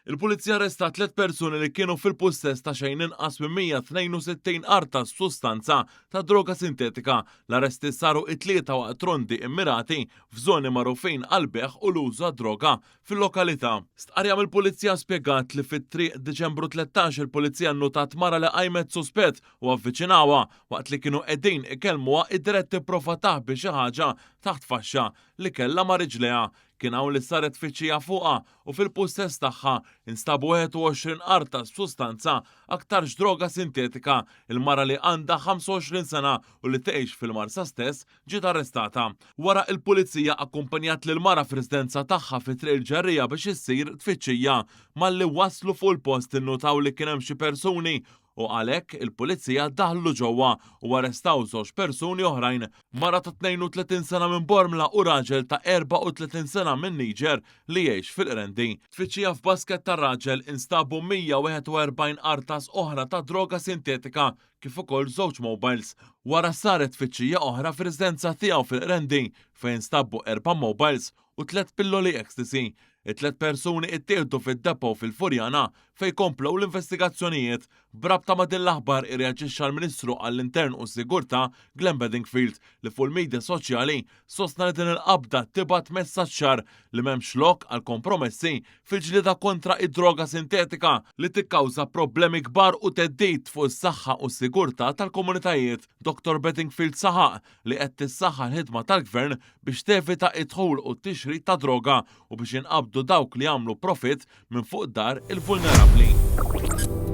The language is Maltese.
Il-Pulizija arrestat tliet persuni li kienu fil-pussess ta' xejn inqas minn 162 qartas b'sustanza ta' droga sintetika. L-arresti saru it-Tlieta waqt rondi immirati f'żoni magħrufin għall-bejgħ u l-użu għad-droga fil-lokalità. Stqarrija mill-Pulizija spjegat li fit-triq Diċembru 13 il-Pulizija nnutat mara li qajmet suspett u avviċinawha waqt li kienu qegħdin ikellmuha id-dirett tipprova taħbi xi ħaġa taħt faxxa li kellha ma' riġlejha. Kien hawn li saret tfittxija fuqha u fil-pussess tagħha instabu 21 qartas b'sustanza aktarx droga sintetika. Il-mara li għandha 25 sena u li tgħix fil-Marsa stess ġiet arrestata. Wara il-Pulizija akkumpanjat lill-mara fir-residenza tagħha fi Triq il-Ġerrija biex issir tfittxija. Malli waslu fuq il-post innutaw li kien hemm xi persuni u għalhekk il-Pulizija daħlu ġewwa u arrestaw żewġ persuni oħrajn, mara ta' 32 sena minn Bormla u raġel ta' 34 sena minn Niġer li jgħix fil-Qrendi. Tfittxija f'basket tar-raġel instabu 141 qartas oħra ta' droga sintetika kif ukoll żewġ mobiles. Wara saret tfittxija oħra fir-residenza tiegħu fil-Qrendi fejn instabu erba' mobiles u tlett pilloli ecstasy. It-tlett persuni ittieħdu fid-depot fil-Furjana fejn komplew l-investigazzjonijiet. B'rabta ma' din l-aħbar irreaġixxa l-Ministru għall-Intern u s-Sigurtà Glenn Bedingfield li fuq il-midja soċjali sostna li din il-qabda tibgħat messaġġ ċar li m'hemmx lok għal kompromessi fil-ġlieda kontra id-droga sintetika li tikkawża problemi kbar u theddid fuq is-saħħa u s-sigurtà tal-komunitajiet. Dottor Bedingfield saħaq li qed tissaħħa l-ħidma tal-Gvern biex tevita d-dħul u t-tixrid ta' droga u biex jinqabdu dawk li jagħmlu profitt minn fuq dar il-vulnerabbli.